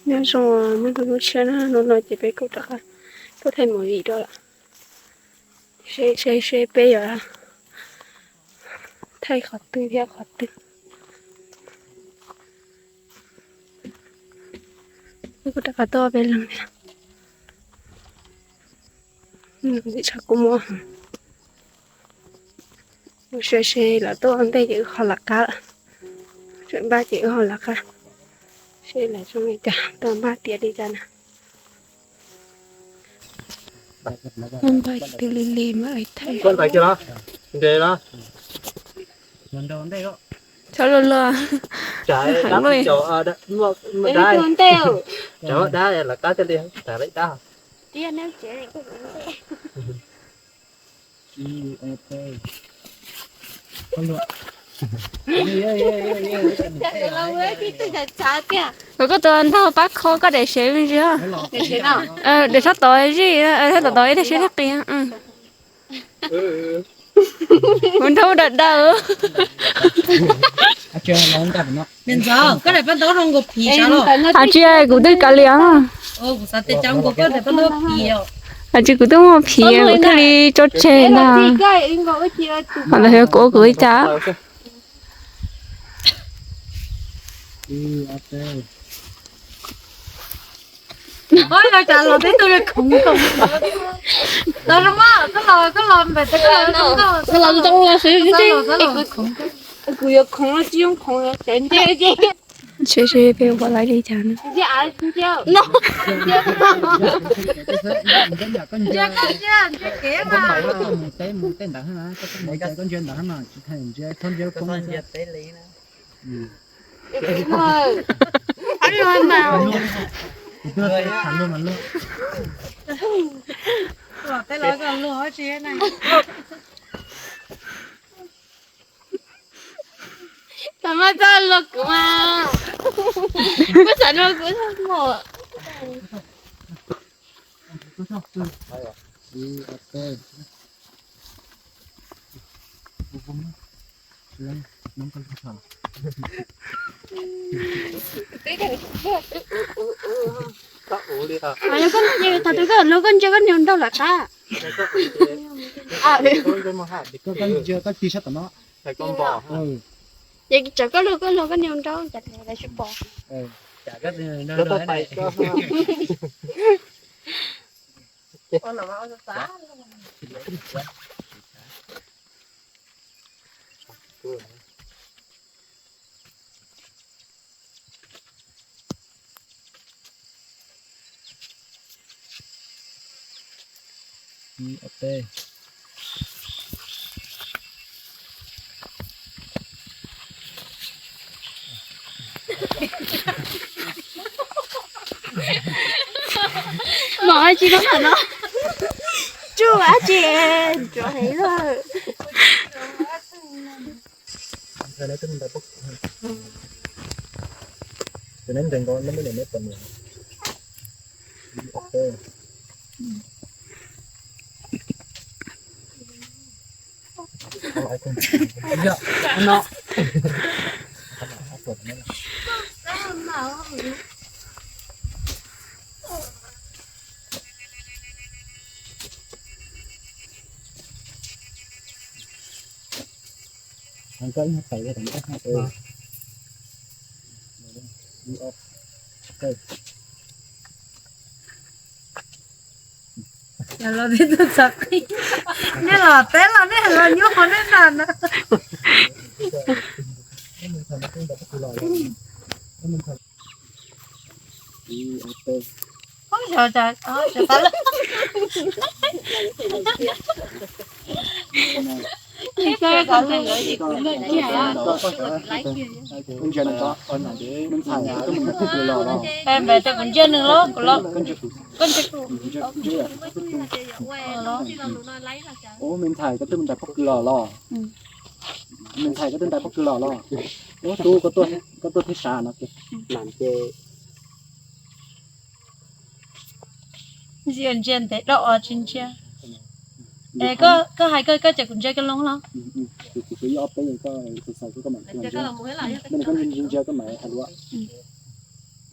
Nyob zoo, nyob zoo lub tshiab na, hnub no ces peb kuj rov qab tuaj thaij movie dua lawm. Seb, seb, seb peb yuav thaij qhov twg thiab qhov twg. Peb kuj rov qab tuaj peb leeg thiab. Ntxim tshaj kub mob. Mus seb seb lawv tuaj ua ntej ces wb ho lawv qab lawm. Tseem npaj ces wb ho lawv qab. Seb lawv zoo li cas, tuaj npaj tiav li cas na. Npaj twb lig lig mas thaij. Txhob luag luag. Kuv koj tus nraug pab kho koj daim sev me ntsis. Daim sab tod zij, sab tod tod ib tag siab thiab qis. Kuv nraug daws daws. Hais tsis kuv twb kav liam. Hais tsis kuv twb muaj phiv, kuv thiaj li tso tseg ntag. Ho ntawd yog kuv ua kuv li cas. Kuv yuav khoov los tsis zoo khoov, sawv ntse ces. Seb seb peb ua lawv li cas na. Tau mas txhob luag kuv mas. Kuv xav luag kuv txhob luag. Thaum twg koj luag koj ntsia koj niag nraug lawm qab. Koj ntsia koj tig sab tom no. Ces tsam koj luag koj luag koj niag nraug cas lawv tsis pom. Mov dab tsi no? Tsuj dab tsi? Tsuj heev lawm. Los tib tug txav qi, nej los teb los nej los nyuaj qhov nej na na. Ntsia nws los, koj ntsia kuv. Ub, me ntxhais, koj twb mus ntais pob kws los los? Me ntxhais, koj twb ntais pob kws los los? Ub, tub, koj tuaj thiab sav no. Ntsia ntsia ntev doj os tsis ntsia. Es koj hais koj ces kuv ntsia kiag loo los? Ntsia koj mam hais luaj.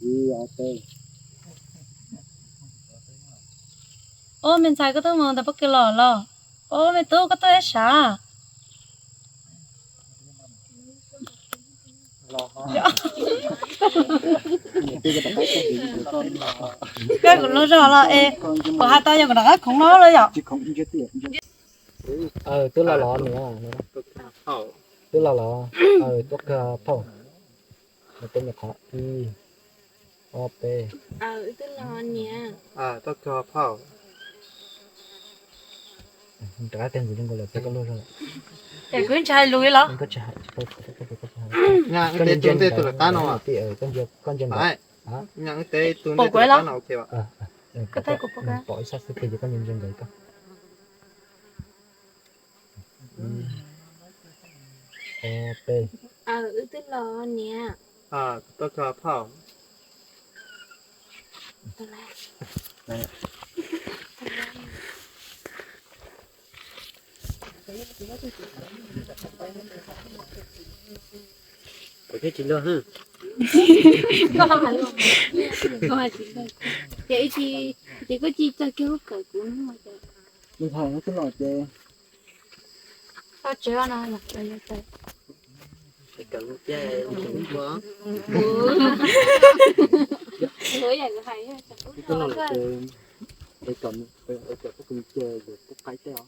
Ib ob peb. Ob, me ntxhais koj twb mus ntawm pob kws los los? Ob, me tub koj tuaj ib sab. Koj kuv lub zog los es kuv hais tau yog kuv rov qab khoov no lawm yom. Twb los los niam, twb los los, tuaj kawg phauj. Ib, ob, peb. Rov qab teg ntxiv zoo nkaus lawm, txog koj lub zog lawm. Es kuv ntshai lus los? Koj tsis hais, koj ntsia ntsia ntawd, koj ntsia ntawd. Pom kuv los? Pom ib sab xwb ces koj ntsia ntsia ntawd koj. Ob, peb. Wb twb los niam. Kuv thiaj tsis luag. Ces koj tsis txog kiag lub kawm kuv no. Lub thaj no twb los ces. Tau tsev no. Twb los ces, es kom peb cia yuav pub qaib tej os.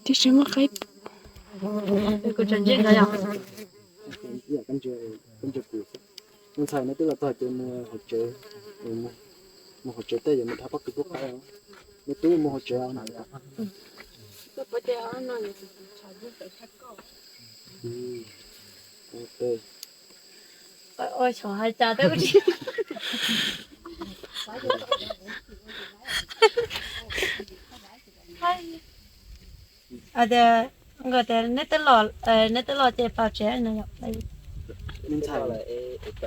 Tab sis muaj qaib. Kuv tseem ntsia ntawd yom. Koj ntsia kuv xwb. Me ntxhais no twb los txog ces mus hauv tsev, mus hauv tsev tej yuav mus dhau pob kws pub qaib os. Me tub mus hauv tsev os. Tias, nkawd tias neb twb los, neb twb los ces pab tsev no yom. Me ntxhais, twb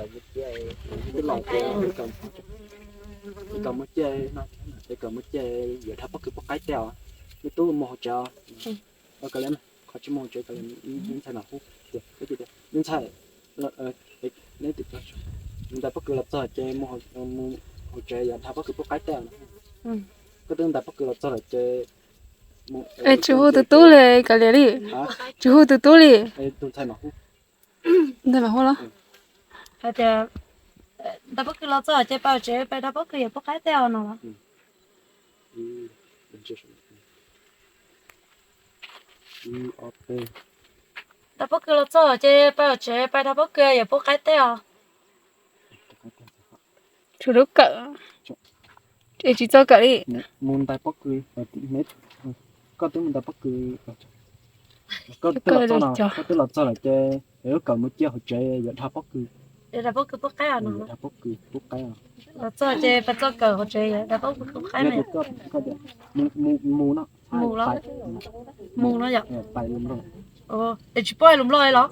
los ces kom mus cia no, es kom mus cia yuav dhau pob kws pub qaib tej os. Me tub mus hauv tsev os. Qhov tsis mus hauv tsev, me ntxhais mam hu. Me ntxhais, neb ntawm pob kws los txog ces mus hauv tsev yuav dhau pob kws pub qaib tej os. Koj twb ntawm pob kws los txog lawm ces tsis hu tus tub li, kav liam li. Tsis hu tus tub li. Tus ntxhais mam hu. Ntxhais mam hu los? Hais tias ntawm pob kws los txog ces pab tsev pab dhau pob kws yuav pub qaib tej os no los? Ntawm pob kws los txog ces pab tsev pab dhau pob kws yuav pub qaib tej os. Tshuav lub kawm, es tsis txog kawm li. Mus ntais pob kws, koj twb mus ntais pob kws, koj twb los txog lawm ces lub kawm mus cia hauv tsev yuav dhau pob kws. Dhau pob kws pub qaib os no. Dhau pob kws pub qaib os. Los txog ces pab txog kawm hauv tsev yuav dhau pob kws pub qaib no. Mus no. Mus los? Mus no yom. Es tsis pub hais lus Nplog los?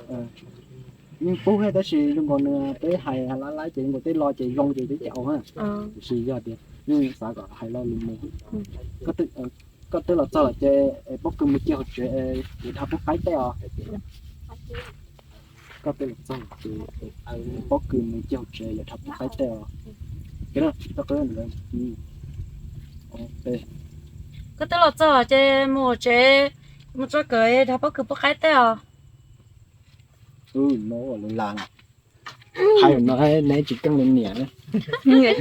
Yeej pub tab sis zoo nkaus nws peb hais lab lab ces zoo nkaus tej lo ces zoo ces peb tsis ua. Tiam sis yog tias yeej xav kom hais lo lus mus. Koj twb los txog lawm ces pob kws mus cia hauv tsev yuav dhau pub qaib tej os. Koj twb los txog ces pob kws mus cia hauv tsev yuav dhau pub qaib tej os. Koj twb los txog ces mus hauv tsev, mus txog kawm dhau pob kws pub qaib tej os. Hais no neb tsis keej li niam. Yus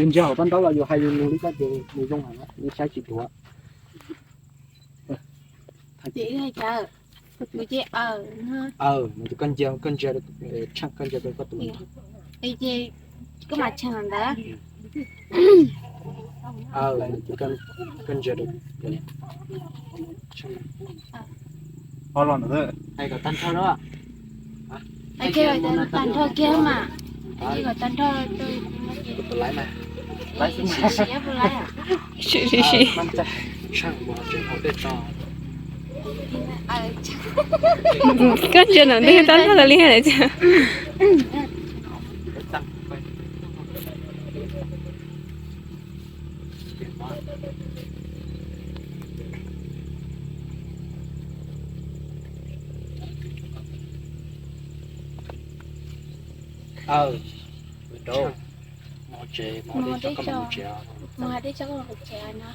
ntsia hauv paj ntaub los yus hais yus lus li koj ces nws zoo heev, saib tsis dhuav. Koj ntsia, koj ntsia, koj ntsia koj tus. Koj mas tshee ntawd. Koj ntsia, ho los ntawd, hais kom tag nrho na. Tag nrho kiag mas, kom tag nrho. Sim sim sim. Koj ntsia nam ntej tag nrho li lawm tiag. Mus hauv tsev, mus hauv dej tso, mus hauv dej tso koj mam mus tsev no.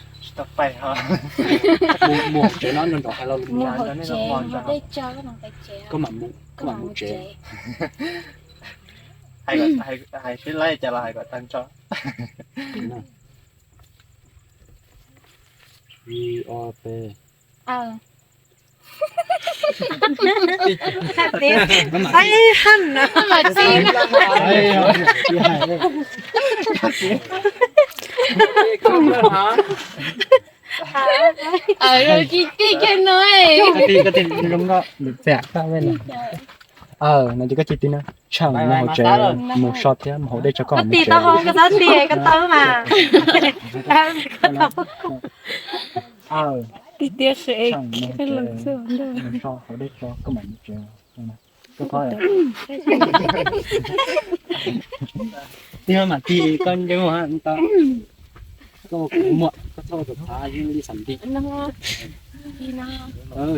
Mus hauv tsev no nrog nrog hais lo lus, mus hauv tsev, mus hauv dej tso koj mam mus tsev, koj mam mus, koj mam mus tsev. Hais sib laib cas los hais kom tag nrho. Ib ob peb. No ces koj cia li no, Tsheej, mus hauv tsev, mus so thiab mus hauv dej tso koj mam mus tsev. Mus so hauv dej tso koj mam mus tsev. Koj tig mas tig, koj nce mus tau. Koj ua kuv muam, koj txhob ua tus phav li xam nti.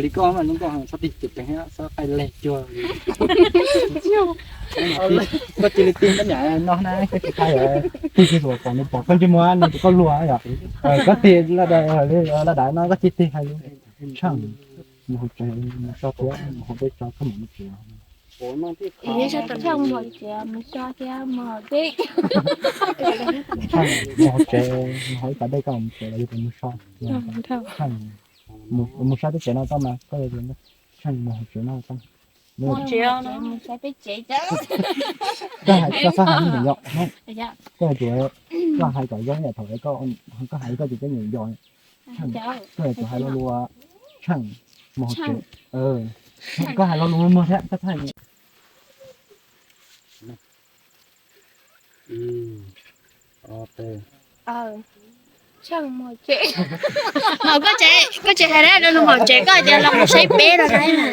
Li koj mas zoo nkauj heev, txhob tig ceev ceev thiab txhob qaij leg cuag li. Koj cia li tig koj niam no na, koj tsis qaij, tig tsis tau kom nws pom koj ntsej muag no ces koj luag yom. Koj tig laj daim, laj daim no koj cia li tig hais li, Tsheej, mus hauv tsev, mus so thiab mus hauv dej tso koj mam mus tsev. Mus so thiab mus hauv dej, mus hauv tsev, mus hauv ib pas dej koj mam mus tsev los yog tias mus so. Mus so teb tsev no tau mas koj, Tsheej, mus hauv tsev no tau. Koj hais, koj txhob hais ib yam yom, koj hais tias, koj hais kom zoo yam thaum koj hais koj ces peb nyiam yos. Koj yuav tsum hais lo lus, Tsheej, mus hauv tsev. Koj hais lo lus muag thiab koj txhob hais. Koj tseem hais dab no mus hauv tsev, koj tias los mus saib peb no na.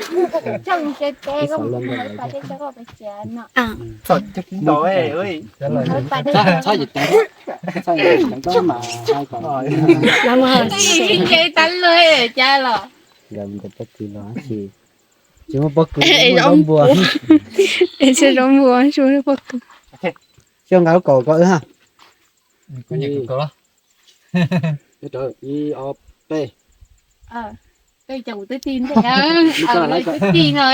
Los mus hauv tsev cas los. Tsis muaj pob kws, muaj zaub npua. Es tsis muaj pob kws. Xyov nqa lub kaum kom wb ha. Ib ob peb. Twb tig ntej, twb tig no.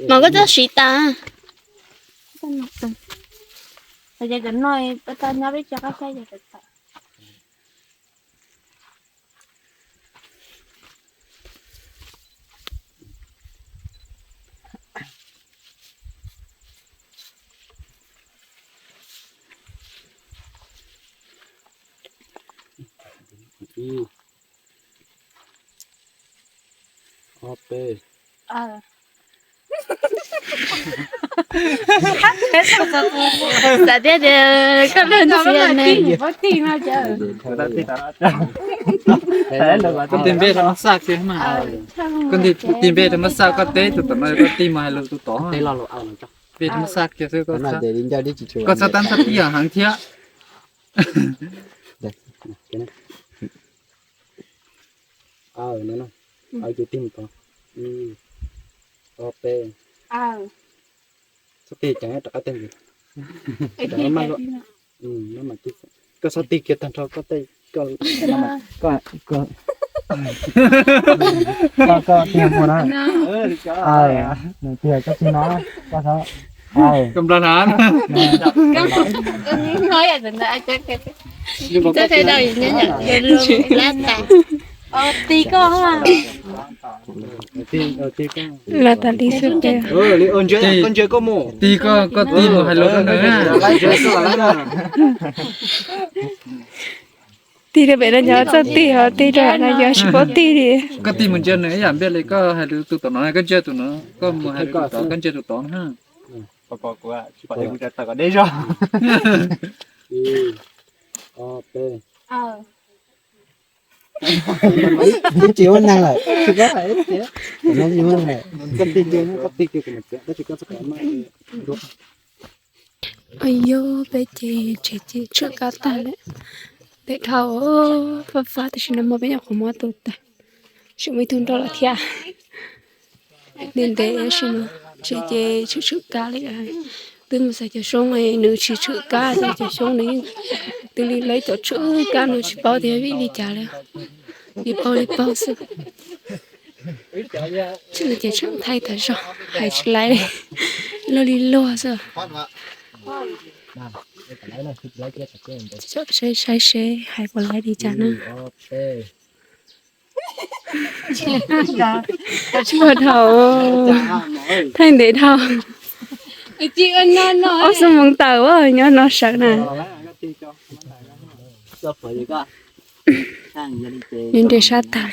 Mas koj txhob siv tas. Ces cov no peb tau nyob peb tso qab saib ces tawm. Ib, ob peb. Xav tias koj lwj ntxhi ne. Koj tig npe rau mab xaj kiag mas. Koj tig npe rau mab xaj, koj teb tus tom no, koj tig mus hais lus tus tod. Npe rau mab xaj kiag xwb, koj txhob tab txhob tig heev thiab. Koj txhob tig kiag tag nrho koj tej, koj, koj, koj tig mus na. Nws tias koj tig no, koj txhob. Koj nplog na. Tig koj. Los tas li xwb. Koj ntsia koj mus, tig koj, koj tig mus hais lus rau nws. Tig rau pem no nyob txog tig ho tig rau no yog tsis paub tig li. Koj tig mus ntsia nws ib yam npiaj li koj hais lus tus tom no, koj ntsia tus no, koj mus hais lus tus tod, koj ntsia tus tod na. Tsis ua neeg lawm, tsis koj hais tias, koj tig kiag, koj tig kiag, tab sis koj txhob kom maj. Yog peb ces tsev ces tshwm kab tag lawm. Peb dhau fab fab tam sim no mas peb nyuam qhuav muab tus tag, tseem muaj ib tug nrog lawm thiab. Ntev ntev tab sis no tsev ces tshwm tshwm kab li. Twb mus xaiv cov xyoob, nws tsis tshwm kab, xaiv cov xyoob nws yeej twb li lawv cov tshwm kab no tsis paub tias vim li cas li, li paug li paug xwb. Tsis li ces tseem thaij tas zog hais tsis laib li, luag li luag xwb. Saib saib seb hais puas laib li cas na. Tsuag dhau, thaij ntev dhau. Ob xuab moos tawm nyob no sawv na. Nws nres sab tag.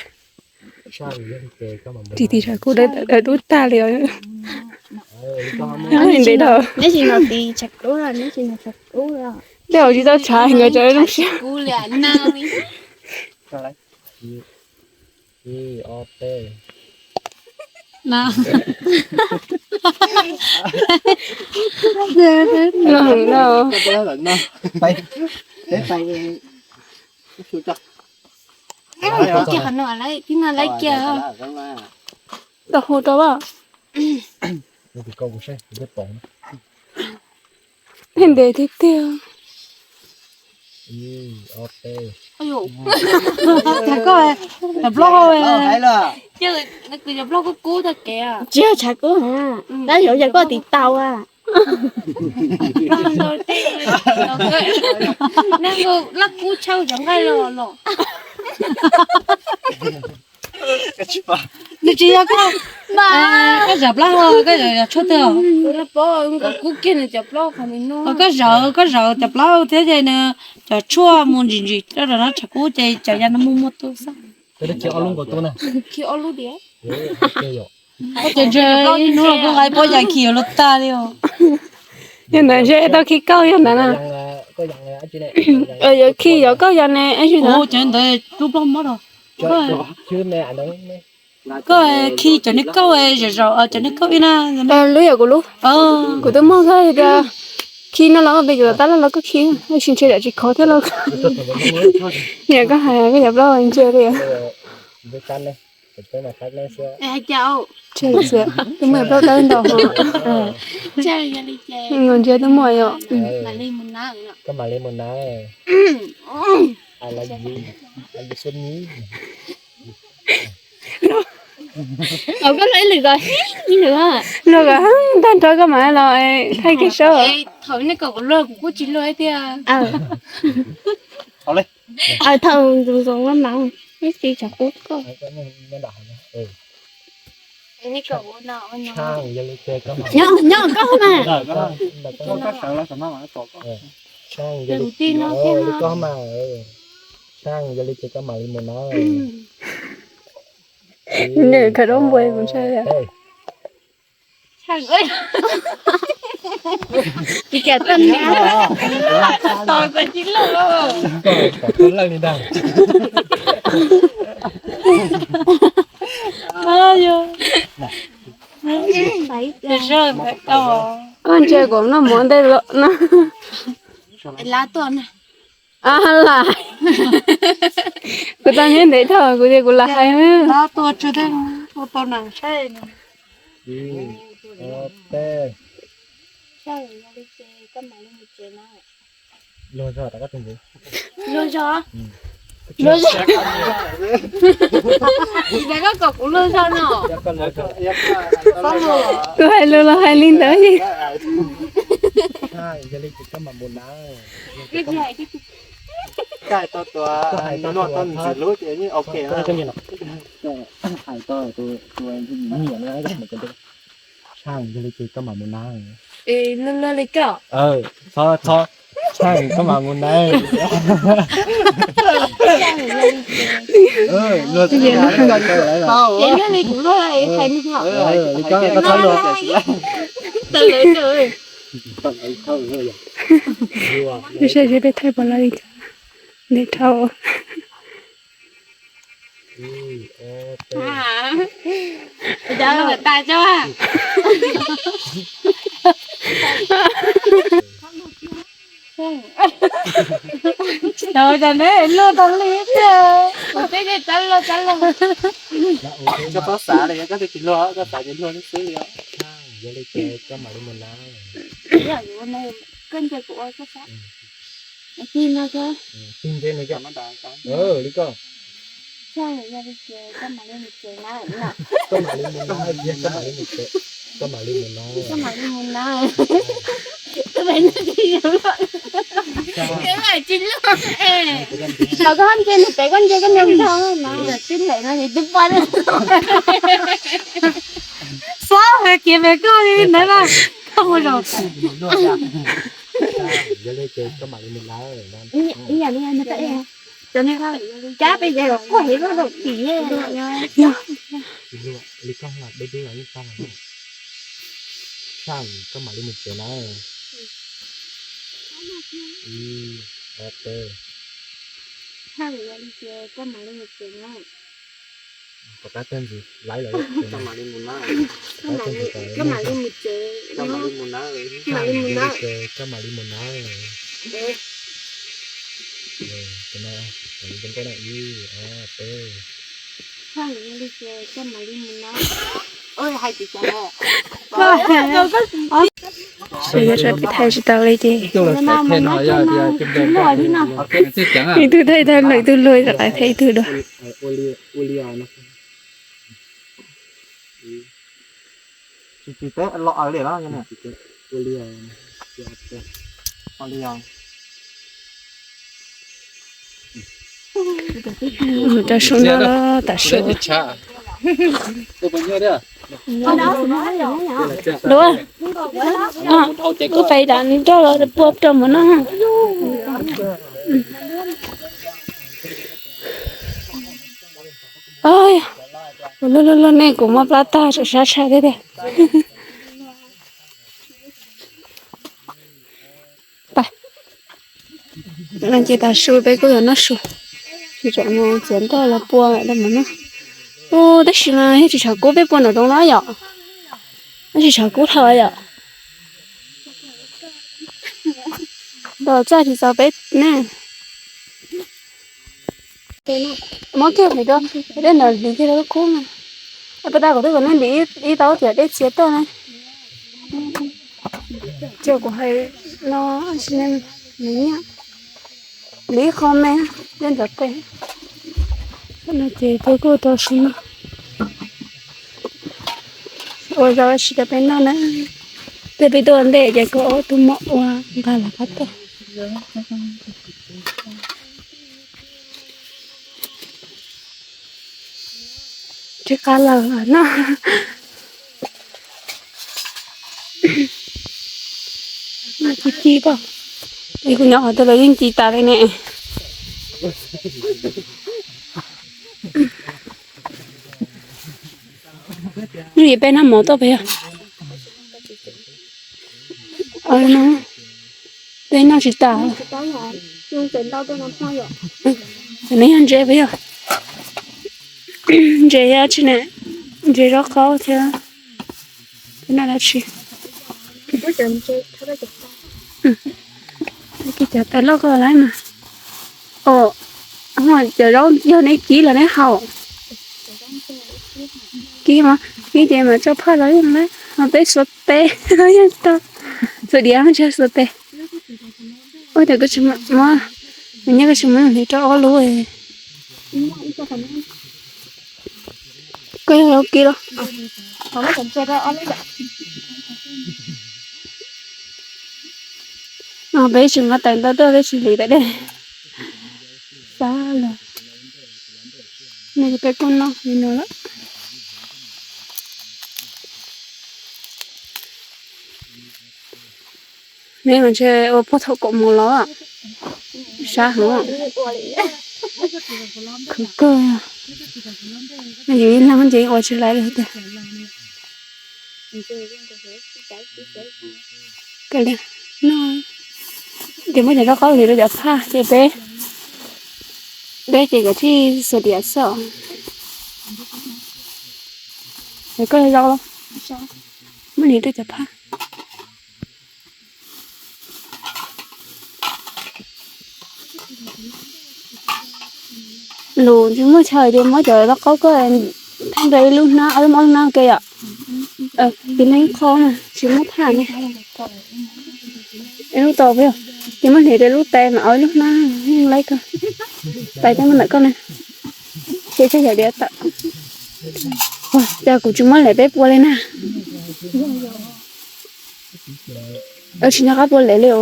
Ris tis tshav kub dawb dub tag li os. Ntev dhau. Tej zaum tsis tau tshav nkawd tseem zoo siab. Los heev na. Tau hu rau. Ntev tiag tiag. Cov plaub, cov plaub kub kub tag kev. Tsis yog tshav kub, tab yog yog koj tiv tau a. Laj kub tshaj cov nqaij los los. Nws tsis yog koj, koj zam plaub, koj zam tshuaj twg? Koj zawv, koj zawv cov plaub thiab ces nws cov tshuaj mus ntsim ntsim rau no tshav kub ces cov yam no muaj muaj tub xwb. Koj ces ntshe ib hnub los koj nqa ib pob yas khi yuav luag tag li os. Yog ntawd ntshe tau khi kauj yog ntawd na. Yuav khi yuav kauj yas ne, cov ntawd rub plaub mob rau. Koj khi cov niag kauj zom zaws, cov niag kauj ib na. Lub yam kuv lub, kuv twb muaj koj tias khi no los pes cov tab laj los koj khi, tsis ntshe yam tsis khov thiab los. Yam koj hais koj yam plaub ntsia li. Twb muaj plaub dawb ntau ho. Ntsia twb muaj yom. Koj luag ib lwm ko, ib lwm ko. Luag ko tag nrho koj mam los thaij kiag saib. Thaum ntxoov ntxoov mas, ib tsis tsam qub koj. Nyob koj mas. Koj mas, yog li ces koj mam li mus na. Nws khaws duab npua kuv ntshai. Koj ntsia kuv noj mov ntej los no. Lab, kuv tau nyob ntev dhau kuv tias kuv lam hais. Luag zog. Luag zog. Koj kom kuv luag zog no. Kuv hais lus los hais li ntawd. Tshaj, yog li ces koj mam mus na. Tshaj, koj mam mus na. Saib seb peb thaij puas lawv li cas. Ntev dhau. Tsis tau, cas neb luag tau li tiag. Kuv twb tias txhob luag, txhob luag. Koj txhob xav li, koj twb tsis luag, koj xav ces luag xwb li os. Yog li ces koj mam li mus na. Koj nce kuv ua koj sab. Tig no koj. Tig ntse no koj. Li koj. Saib yog li ces koj mam li mus tsev na. Koj mam li mus na, koj mam li mus tsev, koj mam li mus na. Koj mam li mus na. Tsis luag. Los koj nce nws pem, koj nce koj nce ntog mas twb lem no ces twb pom. Xob hais kiag pem koj li ntawd mas koj ua zaum. Yog li ces koj mam li mus na. Ib yam li cov cab peb ces kuj hev lub laum tim. Li koj hais deb deb los yeej tau. Xaj koj mam li mus tsev na. Ib, ob, peb. Koj mam li mus tsev na. Koj mam li mus na. Koj mam li mus tsev. Koj mam li mus na. Koj mam li mus na. Koj mam li mus na. Ib, ob, peb. Koj mam li mus na. Ua li hais tias cov no. Sawv daws tsis tau li ces ib tug thaij tag lawm ib tug luag rov qab thaij ib tug dua. Mus rau sub no los tam sim. Dua, kuv pais dam nroj los pua rau mov noj. Luag luag luag nej kuv mob plab tag, sab sab thiab tiag. Ces tam su peb kuj yuav noj su, tsis tseem mus txiav nroj los pua rau mov noj. Tab sis mas yog tsis tshav kub peb pua nram zoov no yom, yog tsis tshav kub dhau yom. Los txaj tsis txaus peb ne. Muab kiag hliv rau, dej ntawd hliv kiag rau lub kub na. Pab tag kuv twb kom nej hliv ib taub tias dej txias tuaj na. Ces kuv hais no, nws nyiam hliv ib qho me, dej ntawd pem. No ces peb kuj tau su no. Ua zog tsis tau peb noj na. Tej peb tuaj ntej ces kuv ob tug muam ua nqa los qab tuaj. Tsis qab lawm no. Ci ci pom, es kuv nyob qhov twg los yeej ci tas li ne. Nws yuav peb noj mov tuaj peb yog. Peb noj tsis tas. Nws yog ntses peb yog. Ntses yog tsi ne, ntses zaub qaub thiab. Peb noj dab tsi? Cov tais loj ko lawm mas. Os, cov zaub yog neb kib los neb haus? Kib mas, kib ces mam tso phaj los yeej lawm. Ho peb xuas tes yeej tau. Xuas diav ntshai xuas tes. Ua cas koj tsis muab, nws nyiam koj tsis muab hliv rau ob lub. Koj yog zaub kib los? Peb tsis nqa tais ntau tuaj peb tsis hliv tais dej. Xav lawm. No ces peb kuj noj li no lawm. Neb mas ntshe ua puag thaum kaum moos los. Sab heev. Khwv kawg. Yus ib leeg ces ua tsis laiv li tiag. Ces muab cov zaub qaub hliv rau cov phaj ces peb, peb ces kav tsij xuas diav xwb. Es koj zaub los? Muab hliv rau cov phaj. Lus tsis muaj chaw ces muab cov zaub qaub koj theej rau ib lub hnab, ob lub hnab ke yom. Tiv neeb qho na, tsis muab thaj ne. Lub tau peb, ces muab hliv rau lub tais mas ua ib lub hnab laib koj. Tais tej muaj ntawm koj na. Ces txog yam diav tawm. Cas kuv tsis muab lem peb pua li na. Tsis nco qab pua lem li os.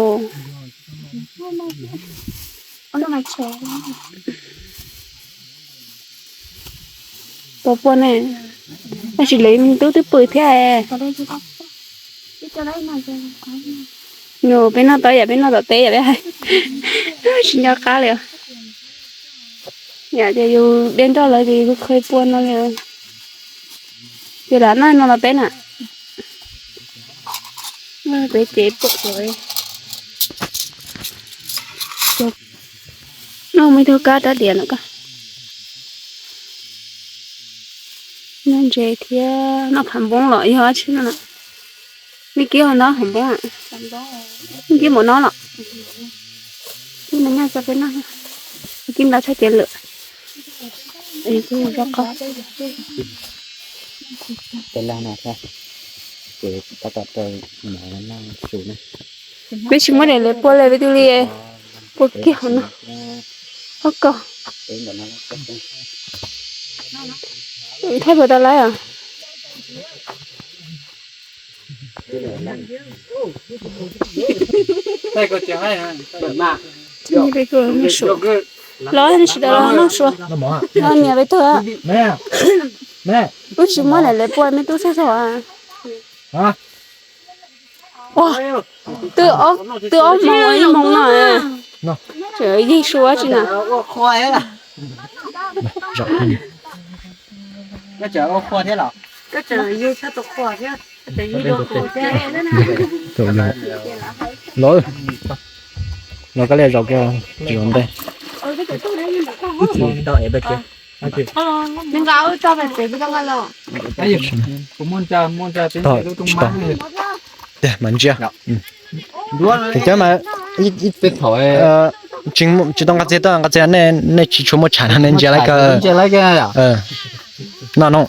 Pua pua ne, tab sis lawv me tub twb pw thiab. Nws peb noj tau yam peb noj tom teb yam peb hais, tsis nco qab li os. Yam tias yus de nroj lawv ces yus khaws pua no li. Ces lam noj no los peb na. Peb ces pom no muaj ib tug kab rab diav no koj. Noj ntses thiab noj phav npoob los yog dab tsi no na. Nej kib ho noj phav npoob, nej kib npaum no los. Kib noj, kib nplab tshaj cev lawm. Peb tsis muab daim lawv pua li peb twb li pua kiag hauv no. Ob kaug. Thaij puas tau laib os? Los tsis tau los noj sua. Los niam peb tug. Wb tsis muab daim lawv pua me tub sab saum. Ua, twb ob moos ib moos no. Tseem yig sua tsi na. Los, los koj li zaum kiag tsis zaum ntej. Tsis tau. Tiag mas ntsia. Tsis cab mas tsis tau nqa txiag tuaj, nqa txiag nej, nej tsis tshua muaj tsham no nej ntsia lawm kawg. No no.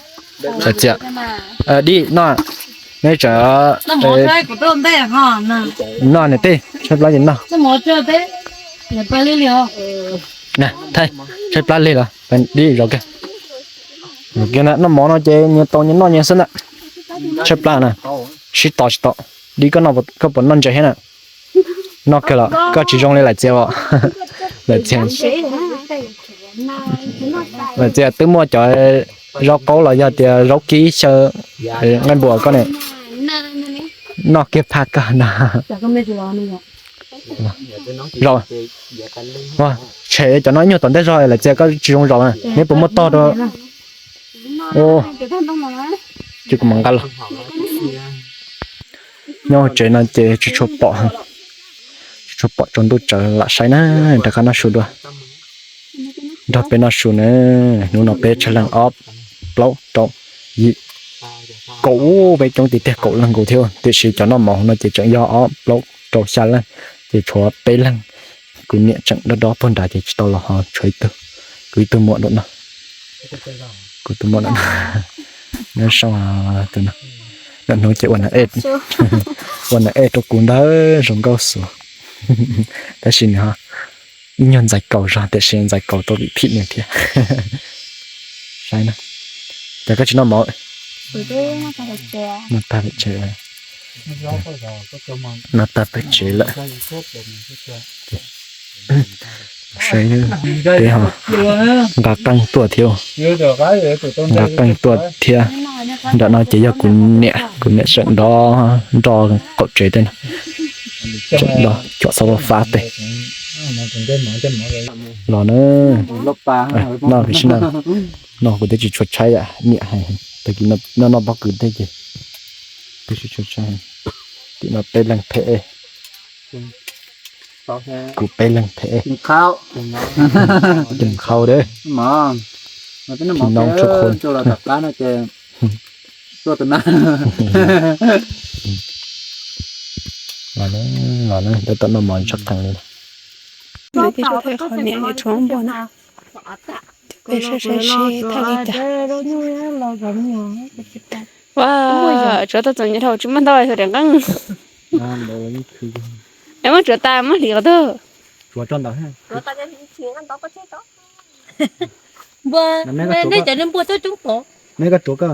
Txiag. Dib no. Nej tsam no niam tej tshaib plab ces no. Thaij tshaib plab lig los dib zaum kiag. Zaum kiag na, noj mov no ces nyias tau nyias noj nyias xwb ntag. Tshaib plab na, sib tos tsis tau. Dib koj puas noj ntses thiab na? Noj kawg los koj tsis zoo li Laim Txias os. Laim Txias, Laim Txias twb muaj cov zaub qaub los yog tias zaub kib xyaw nqaij npua koj ne. Noj kiag phaj kawg na. Zaum, tshem cov no ib nyuag tom ntej zog Laim Txias koj tsis zoo zaum na, neb puas muaj tog rau? Ces kuv mam nqa los. Nyob hauv tsev no ces tsis tshua pom, tsis tshua pom tsaus ntuj tsawv lam saib na, rov qab noj su dua. Nrog peb noj su na, hnub no peb tsawg leej ob, plaub, rau, yim, kaum, peb coob tiag tiag kaum leej nkaus thiab, tiam sis cov noj mov no ces tseem yog ob, plaub, rau, xya leej, ces tshuav peb leeg. Kuv niam tseem dob dob puag nrad ces tsis tau los ho tshuav ib tug, kuv ib tug muam no, kuv tus muam no, nyob zoo tus no, lwm hnub ces ua nas ej rau kuv ntag zoo nkauj xwb. Tab sis nws ib nyuag ntxais kaus zog tiam sis ntxais kaus tau vim phim nws thiab. Saib na, cas koj tsis noj mov? Noj tag pem tsev, noj tag pem tsev lawm. Saib, peb ho nqa qeej tuaj thiab, nqa qeej tuaj thiab. Nram no ces yog kuv niam, kuv niam tseem dob nroj qaum tsev tej no, tseem dob cuam xaub fab tej. Los na, no kuv twb tsis tshua tshaib yam niam hais, tag kis noj noj pob kws tej ces twb tsis tshua tshaib. Tim no peb leeg phem, kuv peb leeg phem, tus qhau de, tim no tshua qhua. Los na, los na, tab tom noj mov tshaj qees li. Peb saib saib seb thaj li cas. Ua, tsuav tau txom nyem dhau tsis muaj ntau xyov daim nqeeb. Es muab tsuav tas muab hliv qhov twg? Neb cov neb npuaj coob coob pov. Neb koj tsuav koj.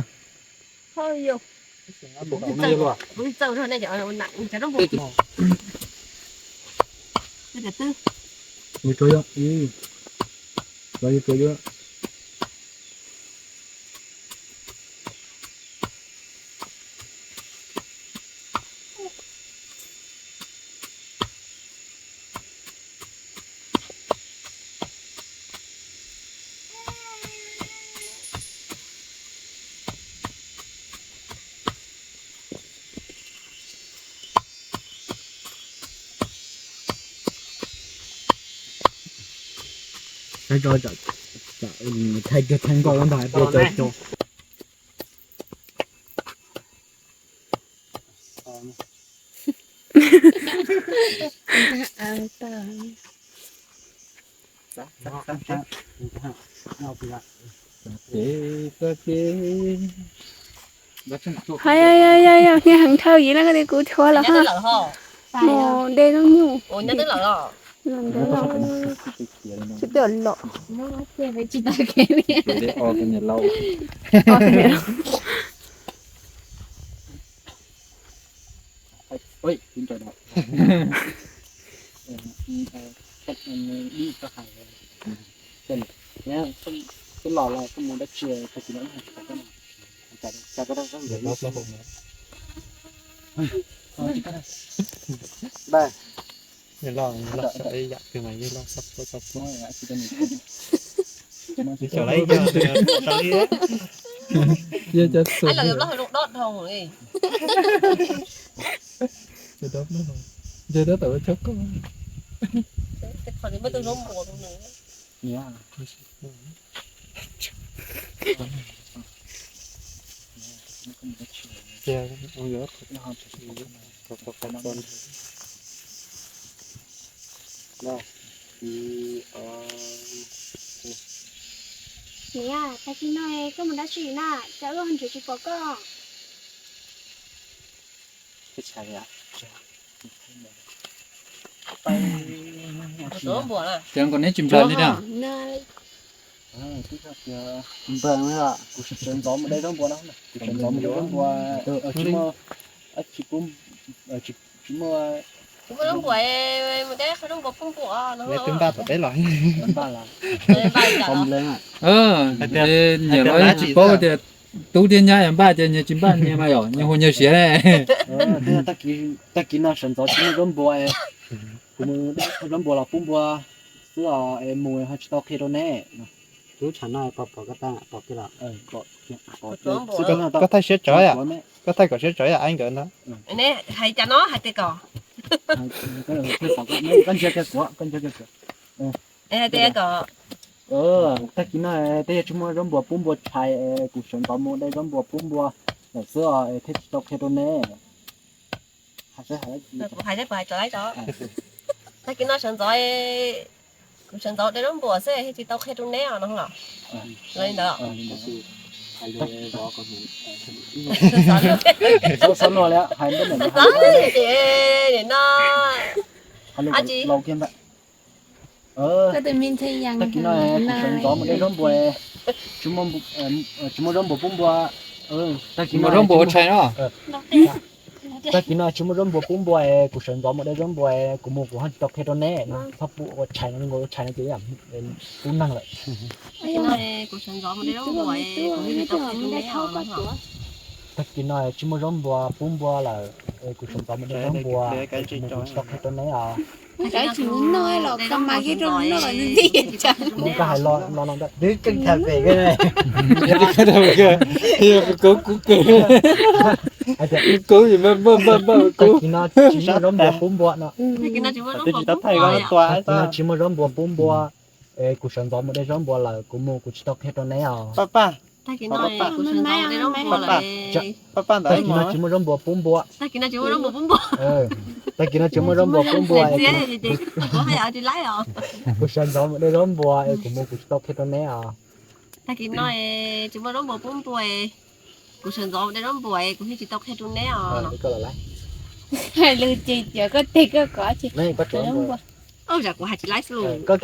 Thaij cov thaij nkauj ntag, cov cov. Hais yog yog yog yog niag heev dhau yim no koj tias kuv thuav los ho. Mus de lub nyuj. Tsis pom los. Twb los los koj mus dab tsi tag kis no? Yog los los xyov ib yam twg mas yog los xab puab xab puab. Yog cov xub. Yog dob tau chob koj. Niam, tag kis no koj mus dab tsi na, cas wb ho nrhiav tsis pom koj? Ces nkawd neb tsis nplawg li na. Npawg, kuv sawv ntxov mus de zaub npua no, kuv sawv ntxov mus de zaub npua, tsis muaj, tsis muaj, npaj tom teb los, npaj los, nyiam los tsis paub tias tub thiab nyab yog npaj ces nyias tsis npaj nyias mas yom, nyias hu nyias siav ne. Tag kis no sawv ntxov tsis muaj zaub npua, kuv mus de zaub npua los pub npua xwb os, es mus ho tsis tau qhia rau neb. Lub tshav no pom pom koj tag pom kiag los. Koj thaij siab tsawv yam, koj thaij kom siab tsawv yam aib nkawd ntag. Neb hais cas no hais tias kom, koj ntsia kiag kuv, koj ntsia kiag kuv. Hais tias kom, tag kis no tej yog tsis muaj zaub npua pub npua tshais, kuv sawv ntxov mus de zaub npua pub npua lawm xwb os, thiaj tsis tau qhia rau neb. Kuv hais, kuv hais tso, tag kis no sawv ntxov, kuv sawv ntxov de zaub npua xwb thiaj tsis tau qhia rau neb os no los. Los li ntawd. Xav xav no, tag kis no kuv sawv ntxov mus de zaub npua, tsis muaj zaub npua pub npua. Tag kis no, tag kis no tsis muaj zaub npua pub npua es kuv sawv ntxov mus de zaub npua es kuv mus kuv ho tsis tau qhia rau neb no, txhob pub ua tshais no, ua tshais no ces pub neeg lawm. Tag kis no tsis muaj zaub npua pub npua lawm es kuv sawv ntxov mus de zaub npua es kuv mus kuv tsis tau qhia rau neb os. Koj hais los no, koj hais pem, kuv kub kub. Kuv kub, tag kis no tsis muaj zaub npua pub npua no. Tsis muaj zaub npua pub npua es kuv sawv ntxov mus de zaub npua lawm, kuv mus kuv tsis tau qhia rau neb os. Tag kis no tsis muaj zaub npua pub npua. Tag kis no tsis muaj zaub npua pub npua. Kuv sawv ntxov mus de zaub npua es kuv mus kuv tsis tau qhia rau neb os. Tag kis no tsis muaj zaub npua pub npua. Kuv sawv ntxov de zaub npua es kuv thiaj tsis tau qhia rau neb os. Hais lus ces cov koj teg koj kov ces. Ua cas kuv hais tsis laib xwb. Koj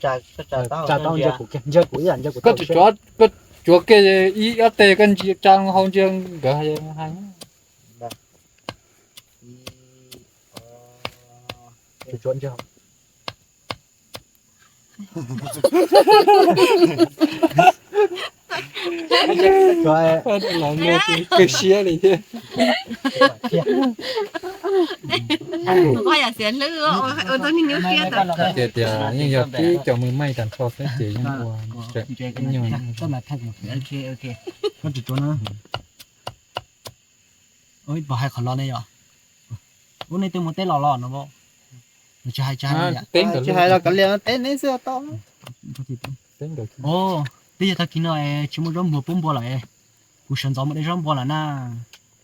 tsa tau ntsia kuv, ntsia kuv ib yam ntsia kuv. Koj tsuav, koj tsuav kiag ib ob teg koj ntsia tsa hauv ntsia nkawd hais. Tsuav ntsia. Kawg siab li thiab. Tias tias yeej yog tib cov me maij tag nrho xwb ces yeej ua ib nyuag. Pom hais qhov no ne yom. Ub, nej twb mus teb los los no. Tsis hais, tsis hais los kav liam teb neb xwb tau. Twb yog tag kis no tsis muaj zaub npua pub npua lawm, kuv sawv ntxov mus de zaub npua lawm na,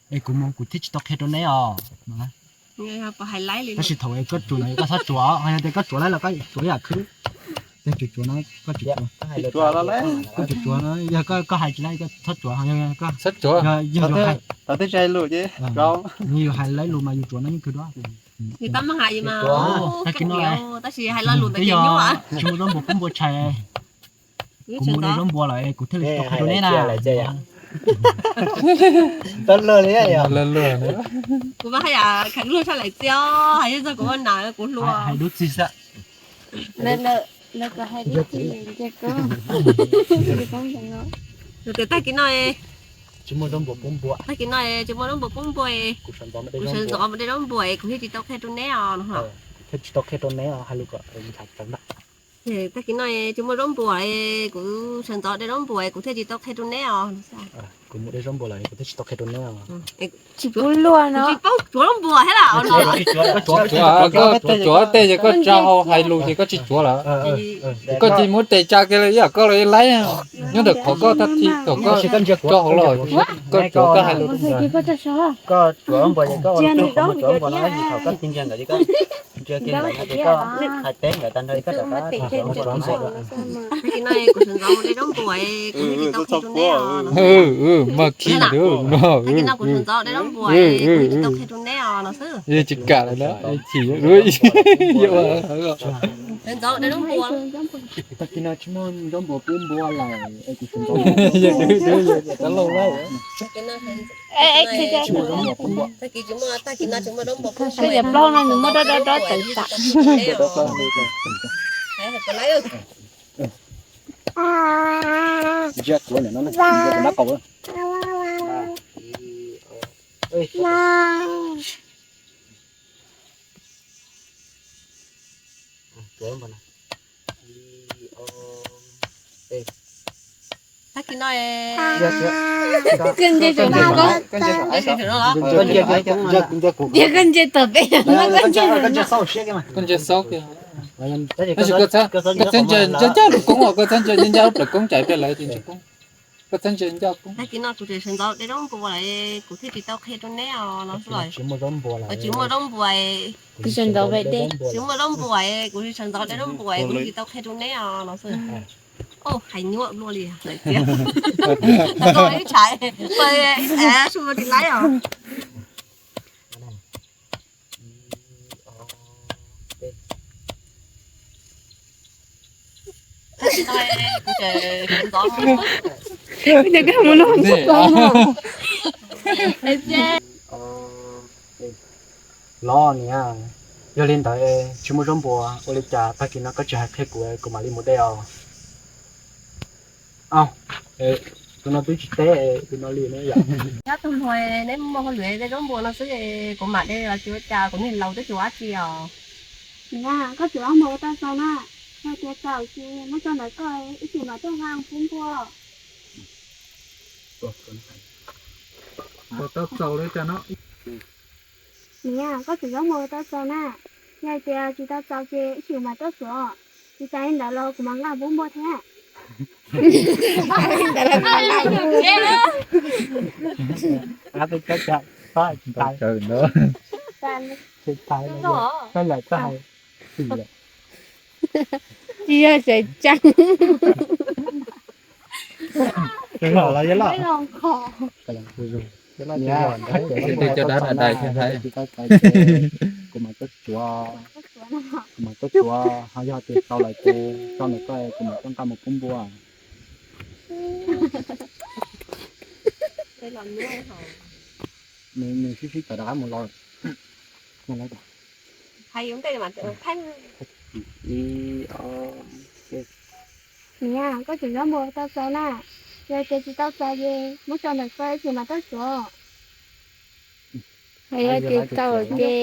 es kuv mus kuv thiaj tsis tau qhia rau neb os. Tab sis thaum koj tsuav no koj txhob tsuav, ho yog tias koj tsuav lawm los koj tsuav yam khwb. Tsuav no koj tsuav, koj tsuav no yog koj hais tsis laib koj txhob tsuav, yog yus hais laib lus mas yus tsuav no yeej khwv dua. Tag kis no tab sis hais lo lus ntawd ces nyuaj. Tsis muaj zaub npua pub npua tshais, kuv mus de zaub npua lawm kuv thiaj li tsis tau qhia rau neb na. Kuv mas haj yam khwv luag tshaj lawm txiv os, hais txog kuv ua nam kuv hluas. Hais dub txig xwb. Lawv kom hais dub txig, nws tias tag kis no tsis muaj zaub npua pub npua, tag kis no tsis muaj zaub npua pub npua, kuv sawv ntxov mus de zaub npua es kuv thiaj tsis tau qhia rau neb os. Thiaj tsis tau qhia rau neb os, hais lus kom tag kis no tsis muaj zaub npua, kuv sawv ntxov de zaub npua es kuv thiaj tsis tau qhia rau neb os. Kuv mus de zaub npua lawm kuv thiaj tsis tau qhia rau neb os. Tsis pub luag no. Tsis paub tsuav zaub npua thiab lawm. Tsuav, koj tsuav tej ces koj tsa hau hais lus ces koj tsis tsuav lawm. Koj tsis muab tes tsa kiag li ib yam koj los ib laib nyob ntawm qhov koj thaj thi kom koj tso hauv los, koj tsuav koj hais lus. Tag kis no kuv sawv ntxov mus de zaub npua, kuv thiaj tsis tau qhia rau neb os. Mas khi no, tag kis no kuv sawv ntxov de zaub npua, kuv thiaj tsis tau qhia rau neb os no xwb. Tsis kam lawm na, chim. Sawv ntxov de zaub npua. Tag kis no tsis muaj zaub npua pub npua lawm, kuv sawv ntxov. Tag kis tsis muaj, tag kis no tsis muaj zaub npua pub npua. Saib cov plaub no nws muab dob dob dob tawm tam. Tag kis no, koj nce, koj nce tom peb, koj nce, koj nce xauj kiag. Tab sis koj txhob ncaj ncaj lub koob os, koj txhob ncaj ncaj lub plawv koob tsam pliag lawv tsis ntsia koob. Koj txhob ncaj ncaj koob. Tag kis no kuv tseem sawv ntxov de zaub npua lawm, kuv thiaj tsis tau qhia rau neb os no xwb. Tsis muaj zaub npua, tsis muaj zaub npua, kuv sawv ntxov de, tsis muaj zaub npua, kuv sawv ntxov de zaub npua, kuv thiaj tsis tau qhia rau neb os no xwb. Hais nyuaj luaj li lawm tiag. Ib tshav, ib tshav su ti laib os. Los niam, yog li ntawd tsis muaj zaub npua, ua li cas tag kis no koj tsis hais qhia kuv, kuv mam li mus de os. Au, tus no twb tsis teb tus no li ne yom. Nyob tus hluas, neb muaj hauj lwm de zaub npua no xwb, kuv mam de los tsis ua cas, kuv niag laus twb tsis ua dab tsi os. Niam, koj tsuav zaub npua tau txaus na, yog tias txaus ces muab tso ntawm koj, ib chim mam tuaj nqa pub npua. Tau txaus li cas no. Niam, koj tsuav zaub npua tau txaus na, yog tias tsis tau txaus ces ib chim mam tuaj xuas, tsis tas li ntawd los kuv mam nqa pub npua thiab. Tsis yog tseem ceeb. Los los yog los. Cov dab dai dai thiab hais. Kuv mam tuaj tsuav, kuv mam tuaj tsuav ho yog tias tau lawm ces tso ntawm koj, kuv mam tuaj nqa mus pub npua. Nws sib sib cov dab mus los. Niam, koj tsuav zaub npua tau txaus na, yog tias tsis tau txaus ces muab tso ntawm koj es kuv mam tuaj tsuav. Yog tias txaus ces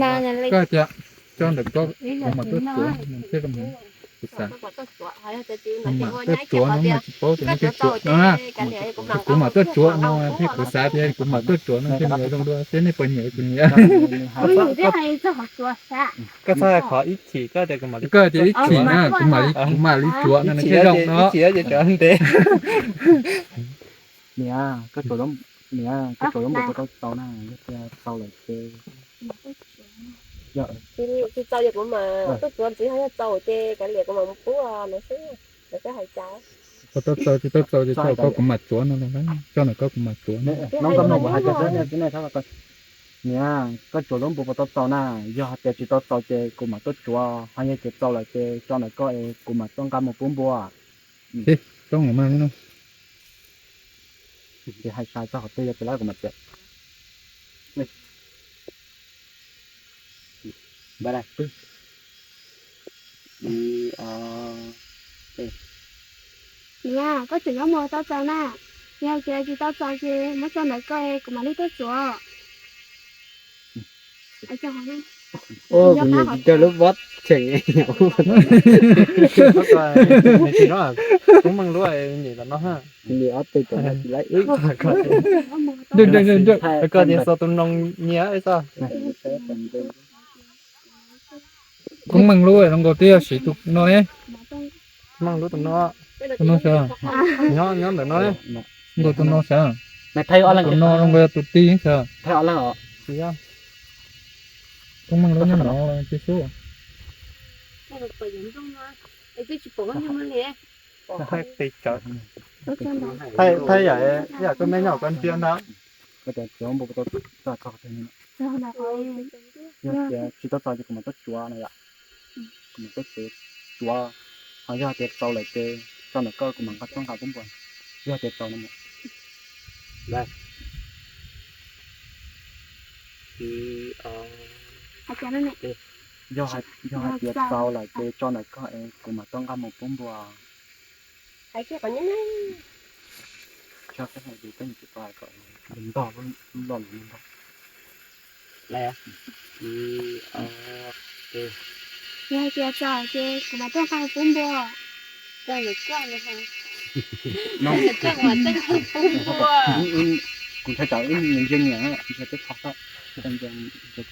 na, koj tias tso ntawm koj, kuv mam tuaj tsuav, kuv xav. Kuv mam tuaj tsuav no mas tsis paub tias nws thiaj tsuav no na. Kuv mam tuaj tsuav no thiab kuv xav tias kuv mam tuaj tsuav no thiaj li zoo dua thiab nej puas nyiam kuv nyiam. Koj txhob hais qhov ib chim, koj tias ib chim na, kuv mam li, kuv mam li tsuav no nws thiaj zoo no. Niam, koj tsuav, niam, koj tsuav zaub npua puas tau txaus na, yog tias txaus lawm ces. Tsis txaus ces kuv mam tuaj tsuav ntxiv, ho yog txaus ces kav liam kuv mam mus pub lawv xwb, lawv xyov hais cas. Puas tau txaus, tsis tau txaus ces tso koj kuv mam tsuav no, tso ntawm koj kuv mam tsuav no. Niam, koj tsuav zaub npua puas tau txaus na, yog hais tias tsis tau txaus ces kuv mam tuaj tsuav, ho yog tias txaus lawm ces tso ntawm koj es kuv mam tuaj nqa mus pub npua. Txhob mus mas no. Ces hais sai txog qhov twg yog tias lawv kuv mam txiav. Niam, koj tsuav zaub npua tau txaus na, yog tias tsis tau txaus ces muab tso ntawm koj es kuv mam li tuaj tsuav. Kuv nyiam tsis tau lub pob cheem. Kuv meej lub nyem tom no. Kuv nyiam ob teg tom no tsis laib. Koj tias xav tus noog nyiam xwb. Kuv meej lub zoo nkaus twb yog siv tus no ne. Meej lub tus no. Tus no xwb. Nyob ntawm no ne. Nkaus tus no xwb. Tus no zoo nkaus yog tus tij xwb. Kuv meej lub nyob no tib xub. Thaij yam, yam koj me nyuam koj ntsia ntag. Koj tias tsuav npua puas tau txaus, yog tias tsis tau txaus ces kuv mam tuaj tsuav no yom. Kuv mam tuaj tsuav, tsuav, ho yog tias txaus lawm ces tso ntawm koj kuv mam nqa tuaj nqa pub npua. Yog tias txaus no. Yog, yog hais tias txaus lawm ces tso ntawm koj es kuv mam tuaj nqa mus pub npua. Tso koj hais tias koj nyiam tsis tau kom ntog lub loj lus ntog. Yog hais tias txaus ces kuv mam tuaj nqa pub npua. Kuv ntshai tsam wb ntsia nyiam ntsia twb qhov xwb, ntsia ntsia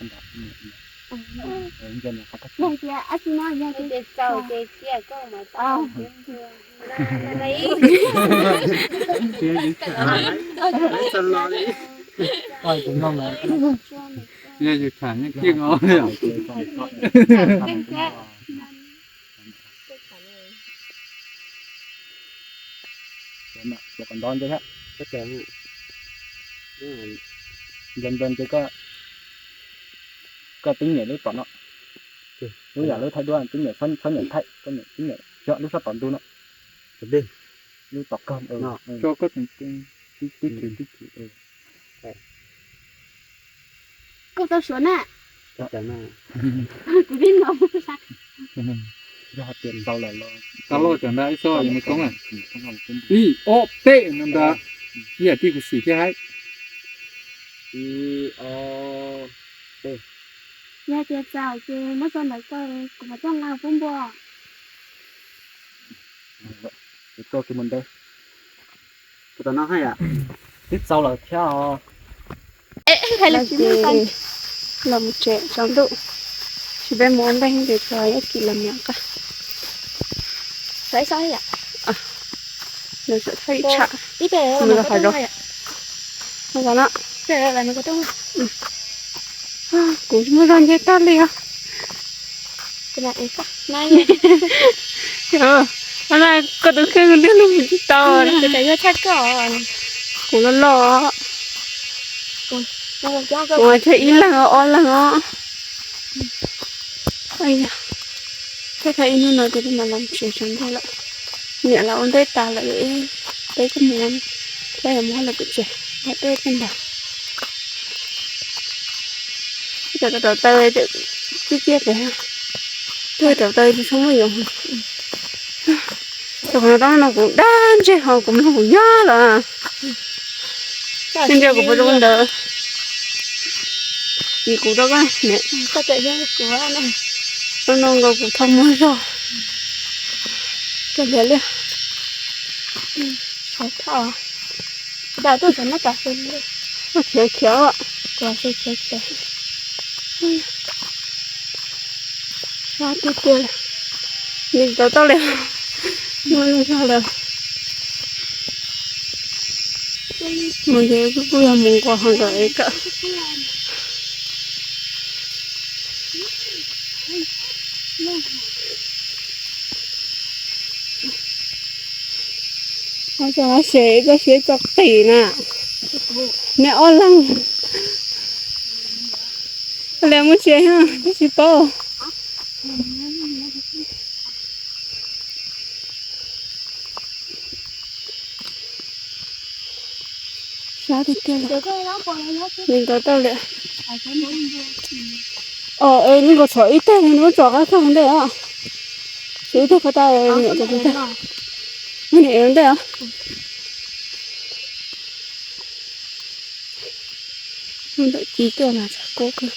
ntawm ntsia nyiam qhov. Yog tias ab tsi no yog tias txaus ces cia koj mam tau. Yog yus tham nyob kiag os. Tsuav kom nto ntse thiab. Nto nto ntse, koj tib nyem lub tom no. Lub yam lub thaij duab tib nyem, txhob nyem thaij, koj nyem tib nyem lub sab tom ntug no. Lub tom kawg. Tib chim tib chim. Koj tau suav na. Kuv tib no. Yog hais tias txaus lawm los tau loj cov ntawd ib txhob yuav me koob na. Ib ob peb no ntawd, ib yam tib kuv xim thiab haib. Yog tias txaus ces muab tso ntawm koj, kuv mam coj nqa pub npua. Tuaj kiag mus ntev. Kuv tom no haj yam twb txaus lawm thiab os. Hais lus tsis meej. Los mus tsev tsaus ntuj, tsis peb mus ua ntej ces txog ib kis los miam qab. Nws txawm thaj ib tsham, nws los hais rau no. Kuv muaj zog nce tag li os. Koj tus kheej tiag los kuv tsis tau. Kuv loj loj, kuv tseg ib leeg ob leeg os. Thiaj tau ib hnub no ces peb mam los tsev tsam ntej lawm. Niam los ua ntej tas lawm, peb kuj mus, peb yuav mus hauj lwm pem tsev, peb tej ntawd. Cov rau taws, ciaj ciaj pem, tuaj rau taws tsis tshua muaj yoov. Tus qhov no kuv dag ntseg ho kuv mloog kuv nyob lawm. Ntsia kuv puas zoo ntawd. Ces kuv rau koj, no nkaus kuv thau muag zog. Koj liam liam. Khiav khiav. Sab tiag tiag li. Nws tau tau li. Muaj lub zog lawm. Mus ces kuj yog mus nqos ho ntawm es kawm. Ua tso xyem koj siab tso qis na. Neb ob leeg. Koj li muaj tsia thiab tsis paub. Sab tiag tiag li. Nws tau tau li. Os, es nws nkaus txhom ib teg li, nws muab tso qab tag ntej os. Tso ib teg qab tag, niam tso ib teg. Muab niam ev ntej os. Lub ntawm ci tuaj mas txog kub kawg.